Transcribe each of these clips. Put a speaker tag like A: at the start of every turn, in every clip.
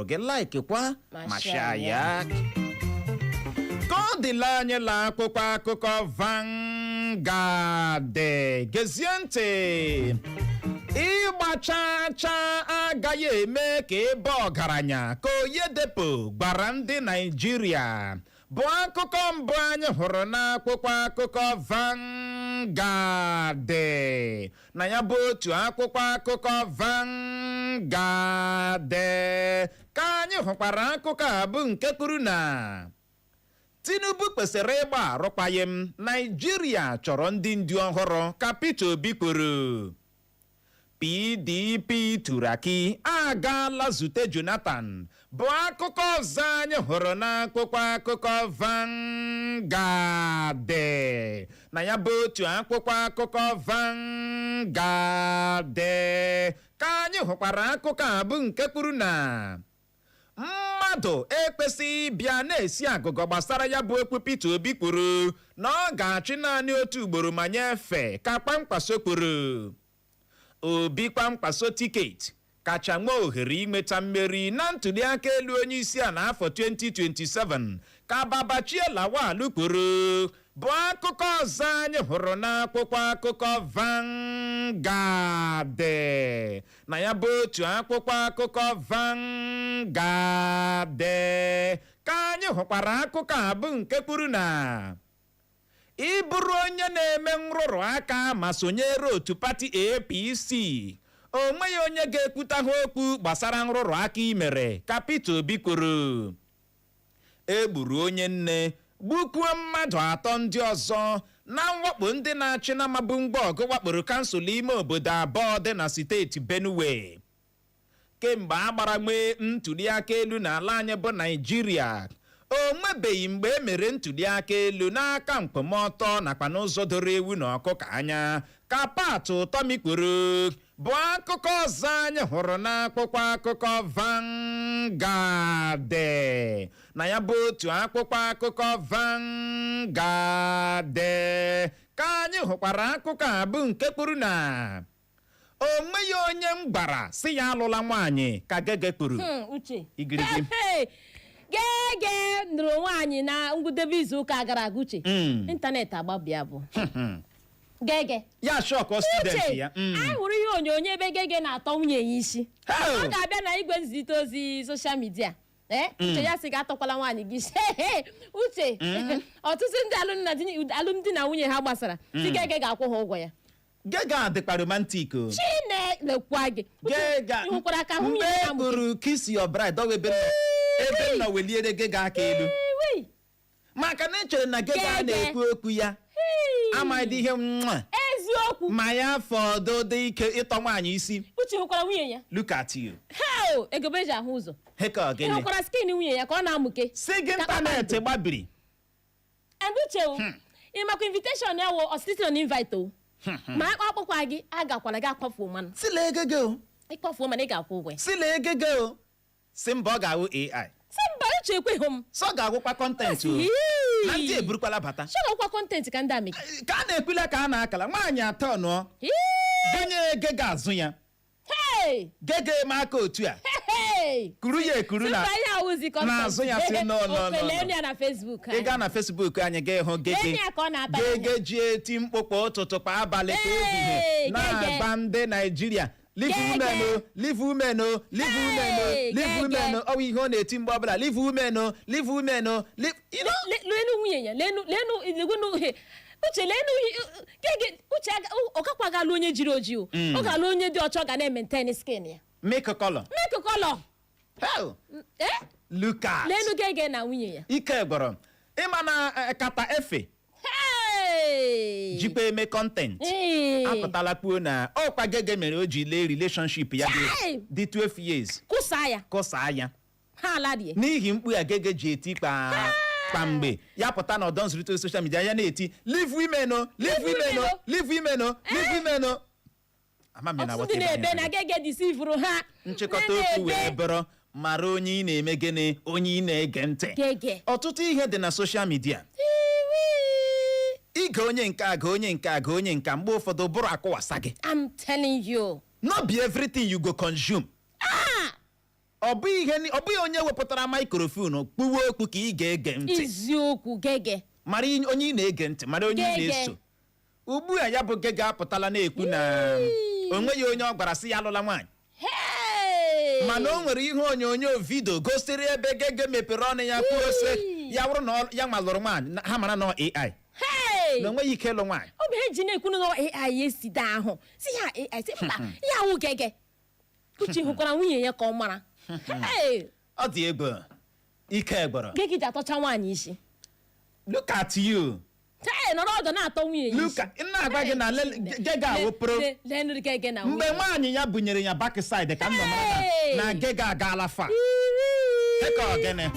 A: Gị like kwa
B: ma
A: ma
B: share
A: share ya ka ọ dịla. Anyị la akwụkwọ akụkọ Vanguard. Gezie ntị: ịgba chaa agaghị eme ka ebe ọgaranya, ka Oyedepo gwara ndị Naijiria, bụ akụkọ mbụ anyị hụrụ n'akwụkwọ akụkọ Vanguard. Na ya bụ otu akwụkwọ akụkọ Vanguard ka anyị hụkwara akụkọ a bụ nke kwuru na Tinubu kwesịrị ịgba arụkwaghịm, Naijiria chọrọ ndị ndu ọhụrụ, ka Peter Obi kwuru. PDP Turaki agaala zute Jonathan, bụ akụkọ ọzọ anyị hụrụ n'akwụkwọ akụkọ Vanguard. Na ya bụ otu akwụkwọ akụkọ Vanguard ka anyị hụkwara akụkọ a bụ nke kwuru na mmadụ ekwesịghị ịbịa na-esi agụgọ gbasara ya bụ okwu Peter Obi kwuru na ọ ga-achị naanị otu ugboro ma nyefee, ka Kwankwaso kwuru. Obi Kwankwaso ticket kacha nwee ohere inweta mmeri na ntụliaka elu onye isi ala afọ 2027, ka Babachie Lawal kwuru, bụ akụkọ ọzọ anyị hụrụ n'akwụkwọ akụkọ Vanguard. Na ya bụ otu akwụkwọ akụkọ Vanguard ka anyị hụkwara akụkọ a bụ nke kwuru na ị bụrụ onye na-eme nrụrụ aka ma sonyere otu pati APC, o nweghị onye ga-ekwute ha okwu gbasara nrụrụ aka ị mere, ka Peter Obi kwuru. E gburu onye nne, gbukwuo mmadụ atọ ndị ọzọ na mwakpo ndị na-achị na mabụ ngwa ọgụ wakporo kansụl ime obodo abụọ dị na steeti Benue. Kemgbe a gbara nwee ntụliaka elu n'ala anyị bụ Naijiria, o nwebeghị mgbe e mere ntụliaka elu n'aka mkpọmọtọ nakwa n'ụzọ doro ewu na ọkụkọ anya, ka Pat Utomi kwuru, bụ akụkọ ọzọ anyị hụrụ n'akwụkwọ akụkọ Vanguard. Na ya bụ otu akwụkwọ akụkọ Vanguard ka anyị hụkwara akụkọ a bụ nke kwuru na o nweghị onye m gwara si ya alụla nwaanyị, ka Gege kwuru.
B: Uche.
A: Igirigi.
B: Gege nụrụ nwaanyị na ngwụdebe izu ụka gara aga, Uche. Ịntanetị agbabịa bụ Gege.
A: Ya shock student
B: Uche,
A: ya.
B: Anyị hụrụ ihe onyonyo ebe Gege na-atọ nwunye ya isi.
A: Hell!
B: Ọ ga-abịa na igwe nzirịta ozi social media. Ee, Uche, ya sị gị atọkwala nwaanyị gị isi. Uche, ọtụtụ ndị alụmdi na nwunye ha gbasara si Gege ga-akwụ ha ụgwọ ya.
A: Gege a dịkwa romantic o.
B: Chinelekwa gị. Uche,
A: Gege
B: ị hụkwara ka nwunye
A: mgbe
B: ya
A: e
B: na-amụke?
A: kwuru "Kiss your bride", ọ bụ ebe m nọ weliere Gege aka elu
B: Ewi!
A: maka na echere na Gege a
B: Gege.
A: na-ekwu okwu ya amaghịdị ihe nwa
B: Eziokwu.
A: ma ya fọdụ dị ike ịtọ nwaanyị isi.
B: Uche, hụkwara nwunye ya?
A: Look at you.
B: Heo, egobe eji ahụ ụzọ.
A: Heka
B: Ị
A: gịnị?
B: hụkwara skin nwunye ya ka ọ na-amụke?
A: Si gị
B: Ka
A: ịntanetị
B: kpakpando.
A: gbabiri.
B: And Uche o, ị makwa invitation ya wụ ọsịsị na invite o, ma akpọkwa gị, agakwala gị akwafuo mmanụ.
A: Si lee Gege o.
B: Ịkwafuo mana ị ga-akwụ ụgwọ ya.
A: Si lee Gege o, si mba, ọ ga-awụ AI.
B: Sị mba, Uche, ekweghị m.
A: Sọ ga-agwụkwa content o na ndị eburukwala bata.
B: Chọrọkwa content ka ndị amị.
A: Ka a na-ekwula ka a na-akala nwaanyị atọ nụọ denye Gege azụ ya.
B: Hey!
A: Gege eme aka otu a.
B: Hey!
A: Kuru ya ekuru na
B: Mba, ihe awụzi content.
A: n'azụ ya sị, "No, no, no, no."
B: Lee ya na Facebook.
A: Ị gaa na Facebook anyị ga-ịhụ Gege.
B: Lee ya ka ọ na-ata ya.
A: Gege ji eti mkpụkpọ ụtụtụ kwa abalị ka ehihie
B: Hey,
A: na-agba ndị Naijiria, "Leave
B: Gege.
A: women o, leave women o, leave women o,
B: Hey,
A: leave
B: Gege.
A: women o." Ọ bụ ihe ọ na-eti mgbe ọbụla: "Leave women o, leave women o, leave," you know?
B: Lenu nwunye ya, lenu, lenu, lenu. Uche, lenu Gege. Uche, ọ gakwa ga-alụ onye jiri ojii o. Ọ ga-alụ onye dị ọcha, ọ ga na-emaintain skin ya.
A: Make a color.
B: Make color.
A: Hell,
B: eh
A: look at.
B: Lenu Gege na nwunye ya.
A: Ike gwọrọ ịma na kata efe
B: Hey!
A: jikwa eme content.
B: Hey!
A: Apụtala kwuo na ọkwa Gege mere o ji lee relationship ya
B: Chai!
A: dị 12 years.
B: Kụsaa ya.
A: Kụsaa ya.
B: Ha aladie.
A: N'ihi mkpu ya Gege ji eti kwa kwa mgbe ya pụta n'ọdọ nzụrịta social media, ya na-eti, "Leave women o, leave women o, leave women o, leave women o." Ama m na
B: Ọtụtụ ndị na-ebe na Gege deceivuru ha.
A: Nchịkọta okwu wee bụrụ, mara onye ị na-eme gịnị, onye ị na-ege ntị.
B: Gege.
A: Ọtụtụ ihe dị na social media. Ige onye nke a, ga onye nke a, ga onye nke a, mgbe ụfọdụ bụrụ akụwasa gị.
B: I'm telling you.
A: No be everything you go consume.
B: Ah!
A: Ọ bụghị onye wepụtara microphone kpuwe okwu ka ị ga-ege ntị.
B: Eziokwu, Gege.
A: Mara onye ị na-ege ntị, mara onye ị
B: Gege.
A: na-eso. Ugbu a, ya bụ Gege apụtala na-ekwu na o nweghị onye ọ gwara sị ya alụla nwaanyị.
B: Hey!
A: Mana o nwere ihe onyonyo video gosiri ebe Gege mepere ọnụ ya kwuo sị ya bụrụ na ya nwa lụrụ nwaanyị, ha mara na ọ AI,
B: Hey!
A: na o nweghị ike ịlụ nwaanyị.
B: Ọ bụ ha ji na-ekwu na AI eside ahụ si ya AI, si mba, ya awụ Gege. Uche, hụkwara nwunye ya ka ọ mara. Hey!
A: Ọ dị egwu, ike gbọrọ.
B: Gege ji atọcha nwaanyị isi.
A: Look at you.
B: Hey, nọrọ ọdọ na-atọ nwunye ya
A: Look
B: isi.
A: at, na-agwa gị na Gege awụpụrụ.
B: Lenụ Gege na
A: Mgbe
B: nwunye.
A: nwaanyị ya bunyere ya backside ka m nọ mara
B: Hey!
A: na Gege agaala fa dịka ogene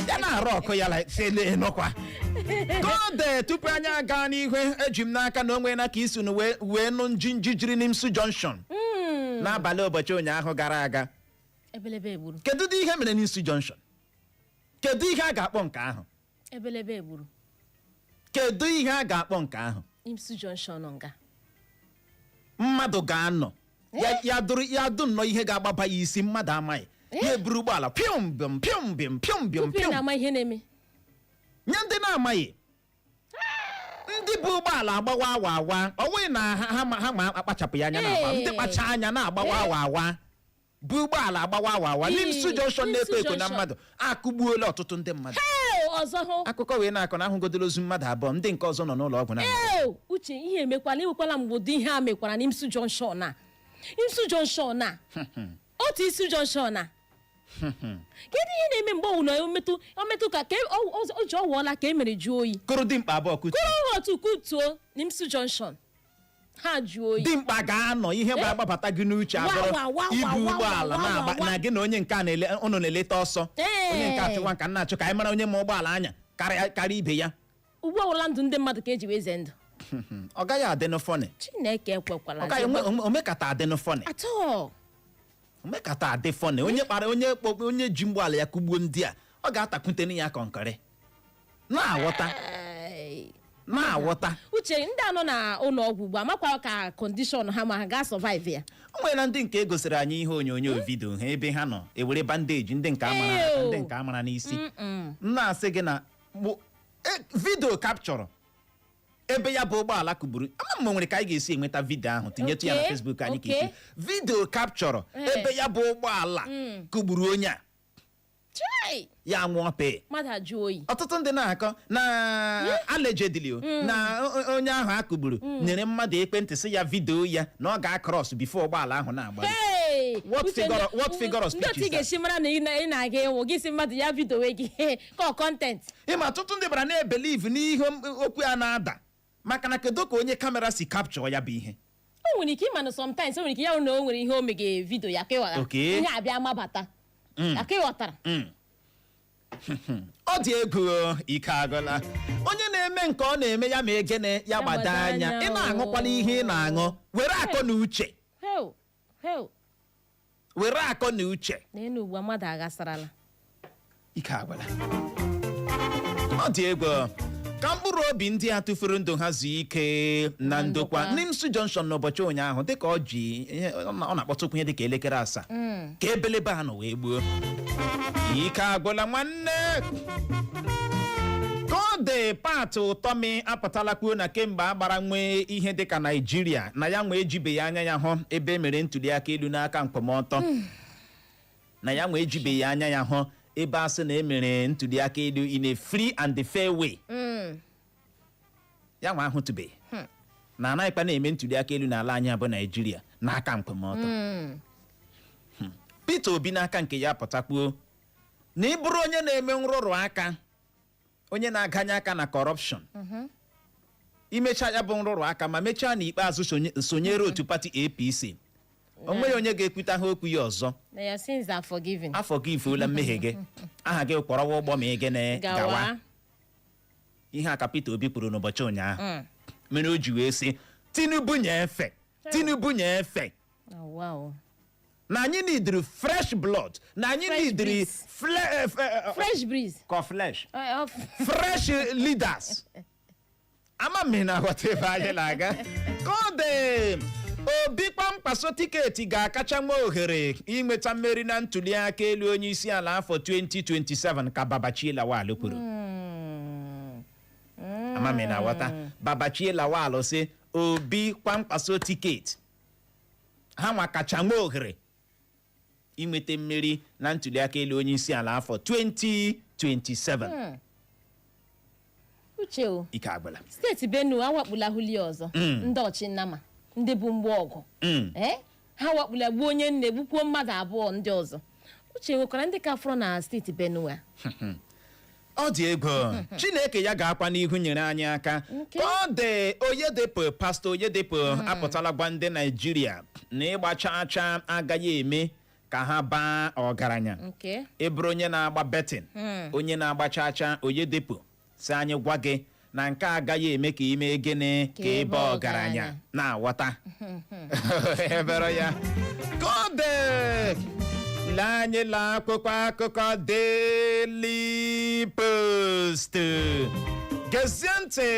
A: ya na-arụ ọkụ ya like sị lee nụkwa ka ọ dị. Tupu anyị aga n'ihu, eji m n'aka na o nwee na ka isi unu wee nụ njinji jiri n'Imsu Junction n'abalị ụbọchị ụnyaahụ gara aga.
B: Ebelebe egburu.
A: Kedu dị ihe mere n'Imsu Junction? Kedu ihe a ga-akpọ nke ahụ?
B: Ebelebe egburu.
A: Kedu ihe a ga-akpọ nke ahụ?
B: Imsu Junction nga.
A: Mmadụ ga-anọ ya, ya dụrụ ya dụ nnọọ, ihe ga-agbaba ya isi, mmadụ amaghị, ya eburu ụgbọala pịọm bịọm pịọm bịọm pịọm bịọm
B: Tupu ị
A: pịọm.
B: na-ama ihe na-eme.
A: Nye ndị na-amaghị, ndị bụ ụgbọala agbawa awa awa, ọ nweghị na ha ma akpachapụ ya anya na-agba.
B: Ee.
A: Ndị kpacha anya na-agbawa awa awa bụ ụgbọala agbawa awa awa
B: Ee,
A: n'Imsu Junction na-ekwo
B: Imsu
A: ekwo na
B: Junction.
A: mmadụ akụgbuola ọtụtụ ndị mmadụ.
B: Hey, ọzọ hụ.
A: Akụkọ wee na-akọ na ahụgodoro ozu mmadụ abụọ, ndị nke ọzọ nọ n'ụlọ ọgwụ na
B: Ee, Uche, ihe emekwala, enwekwala mgbe ụdị ihe a mekwara n'Imsu Junction a, Imsu Junction a, otu Imsu Junction a. Kedu ihe na-eme mgbe ọwụ na ometụ ometụ ka o ji ọwụọla ka e mere jụọ oyi?
A: Kụrụ dimkpa abụọ kutu.
B: Kụrụ otu kutuo n'Imsu Junction, ha jụọ oyi.
A: Dimkpa ga-anọ, ihe ga-agbabata gị n'uche
B: Wa,
A: abụrụ
B: wa, wa,
A: ibu
B: wa, wa,
A: ụgbọala
B: wa, wa,
A: na-agba
B: wa.
A: na gị na onye nke a na-ele ụnụ na-eleta ọsọ.
B: Ee.
A: Onye nke achụwa nka nna achụ ka anyị mara onye ma ụgbọala anya karịa karịa ibe ya.
B: Ugbu a wụla ndụ ndị mmadụ ka eji wee zee ndụ.
A: Ọ gaghị adịnụ funny.
B: Chineke ekwekwala.
A: Ọ gaghị omekata adịnụ funny.
B: Atọ.
A: Omekata adị funny. Onye kpara onye onye ji ụgbọala ya kụgbuo ndị a, ọ ga-atakwutene ya kọnkịrị na-aghọta na-aghọta.
B: Uche, ndị anọ na ụlọ ọgwụ ugbu a makwa ka condition ha, ma ha ga survive ya.
A: O nwere na ndị nke e gosiri anyị ihe onyonyo video ha ebe ha nọ ewere bandage, ndị nke amara n'aka,
B: Ew.
A: ndị nke amara n'isi. M na-asị gị na video capture ebe ya bụ ụgbọala kụgburu, ama m nwere ka anyị ga-esi enweta video ahụ tinyetụ ya na Facebook anyị ka isi video capture ebe ya bụ ụgbọala kụgburu onye a.
B: Chai!
A: Ya nwụọ pee.
B: Mmadụ ajụ oyi.
A: Ọtụtụ ndị na-akọ na allegedly o, na onye ahụ a kụgburu nyere mmadụ ekwentị sị ya video ya na ọ ga-across before ụgbọala ahụ na-agba.
B: Hey!
A: What
B: Uche,
A: what figure of
B: ndị
A: speech
B: otu
A: is
B: ị ga-esi mara na ị na-aga ịnwụ, gị si mmadụ ya videowe gị ka ọ content?
A: Ịma ọtụtụ ndị bara na-ebelieve n'ihe okwu a na-ada, maka na kedu ka onye camera si capture ya bụ ihe?
B: O nwere ike ịma na sometimes o nwere ike ya hụ na o nwere ihe o mege video ya ka ịghọtara. Ihe abịa mabata ya ka ịghọtara.
A: Ọ dị egwu o, ike agụla. Onye na-eme nke ọ na-eme ya ma egene ya gbado
B: gbado
A: anya.
B: anya.
A: Ị na-aṅụkwala ihe ị na-aṅụ, were akọ na uche.
B: Heo heo.
A: Were akọ na uche.
B: N'elu ugbu a, mmadụ aghasarala.
A: Ike agwụla, ọ dị egwu. Ka mkpụrụ obi ndị a tụfuru ndụ ha zuo ike na ndokwa.
B: Ndokwa.
A: N'Imsu Junction n'ụbọchị ụnyaahụ, dịka ọ ji ihe ọ na-akpọtụkwu ihe dịka elekere 7 ka ebelebe ha nọ wee gbuo. Ike agwụla nwanne. Ka ọ dị, Pat Ụtọmi apụtala kwuo na kemgbe a gbara nwee ihe dịka Naijiria, na ya nwee ejibeghị anya ya hụ ebe e mere ntuli aka elu n'aka nkwụmọtọ, na ya nwee ejibeghị anya ya hụ ebe a sị na emere ntuli aka elu in a free and fair way. Ya nwa ahụtụbeghị na anaghịkwa na-eme ntuli aka elu n'ala anyị bụ Naijiria n'aka nkwụmọtọ. Peter Obi n'aka nke ya pụtakwuo na ị bụrụ onye na-eme nrụrụ aka, onye na-aganye aka na corruption, imecha ya bụ nrụrụ aka ma mechaa n'ikpeazụ sonyere otu pati APC, o nweghị onye ga-ekwute ha okwu ya ọzọ.
B: Na your sins are forgiven.
A: Afọ gị ifuola mmehie gị, aha gị kwọrọwa ụgbọ ma ị gịnị gawa.
B: Gawa.
A: Ihe a ka Peter Obi kwuru n'ụbọchị ụnyaahụ mere o ji wee sị Tinubu nye efe, Tinubu nye efe.
B: Oh, wow.
A: Na anyị neediri fresh blood, na anyị
B: Fresh
A: neediri
B: breeze. Fresh breeze.
A: Ka fresh
B: Fresh
A: fresh leaders. Ama m na aghọta ebe anyị na-aga. Ka ọ dị, Obi Kwankwaso ticket ga-akacha nwee ohere inweta mmeri na ntuli aka elu onye isi ala afọ 2027, ka Babachir Lawal kwuru. Amami na aghọta. Babachir Lawal sị Obi Kwankwaso ticket ha nwa kacha nwee ohere inweta mmeri na ntuli aka elu onye isi ala afọ 2027.
B: Uche o.
A: Ike agwụla.
B: Steeti Benue awakpula huli ọzọ. Ndị ọchịnnama, ndị bụ mgbe ọgụ, ee, ha wakpula, gbuo onye nne, gbukwuo mmadụ abụọ ndị ọzọ. Uche, nwekwara ndị ka fọrọ na steeti Benue a.
A: Ọ dị egwu. Chineke ya ga-akwa n'ihu nyere anyị aka. Ka ọ dị, Oyedepo, Pastọ Oyedepo apụtala gwa ndị Naijiria na ịgba chaa chaa agaghị eme ka ha baa ọgaranya. Ị bụrụ onye na-agba betting, onye na-agba chaa chaa, Oyedepo si anyị gwa gị na nke a agaghị eme ka ime gịnị? Ka ị baa ọgaranya. Na-aghọta ebere ya. Ka ọ dị, lee anyị lee akwụkwọ akụkọ Daily Post. Gezie ntị.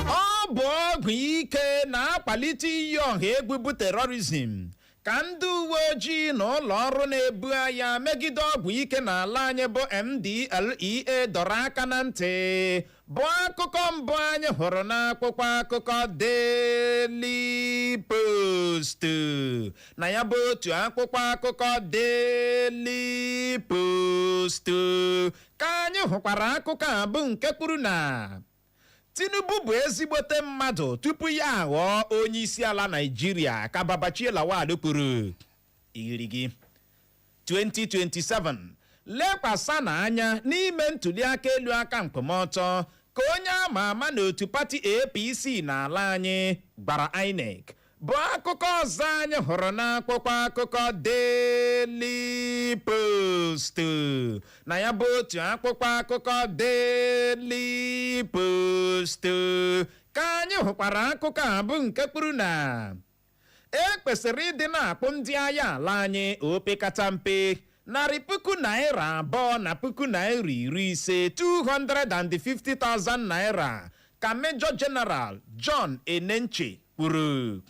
A: Ọ bụ ọgwụ ike na-akwalite iyi ọha egwu bụ terrorism, ka ndị uwe ojii na ụlọ ọrụ na-ebu agha megide ọgwụ ike n'ala anyị bụ NDLEA dọrọ aka na ntị, bụ akụkọ mbụ anyị hụrụ n'akwụkwọ akụkọ Daily Post. Na ya bụ otu akwụkwọ akụkọ Daily Post ka anyị hụkwara akụkọ a bụ nke kwuru na Tinubu bụ ezigbote mmadụ tupu ya aghọọ onye isi ala Naijiria, ka Babachir Lawal kwuru. Igirigi 2027 lekwasa na anya n'ime ntuli aka elu aka nkwụmọtọ, ka onye ama ama n'otu pati APC n'ala anyị gbara INEC, bụ akụkọ ọzọ anyị hụrụ n'akwụkwọ akụkọ Daily Post. Na ya bụ otu akwụkwọ akụkọ Daily Post ka anyị hụkwara akụkọ a bụ nke kwuru na e kwesịrị ịdị na-akpụ ndị agha ala anyị opekata mpe ₦200,000 na ₦50,000, 250,000 naira, ka Major General John Enenche kwuru.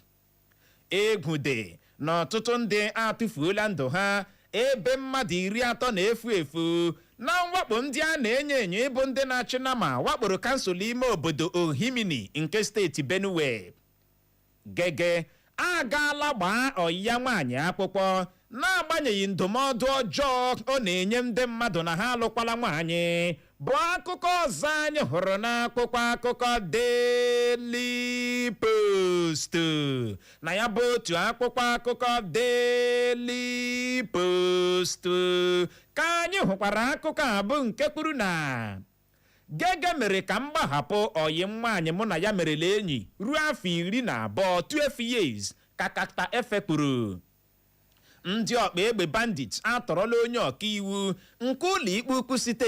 A: Egwu dị na ọtụtụ ndị atụfuola ndụ ha, ebe mmadụ 30 na-efu efu na mwakpo ndị a na-enyo enyo ịbụ ndị na-achị nama wakporo kansụl ime obodo Ohimini nke steeti Benue. Gege agaala gbaa ọyịya nwaanyị akwụkwọ n'agbanyeghị ndụmọdụ ọjọọ ọ na-enye ndị mmadụ na ha alụkwala nwaanyị, bụ akụkọ ọzọ anyị hụrụ n'akwụkwọ akụkọ Daily Post. Na ya bụ otu akwụkwọ akụkọ Daily Post ka anyị hụkwara akụkọ a bụ nke kwuru na Gege mere ka m gbahapụ ọyị nwaanyị mụ na ya merela enyi ruo afọ 12, 12 years, ka Kata Efe kwuru. Ndị ọkpa egbe bandit atọrọla onye ọka iwu nke ụlọ ikpe ukwu steeti.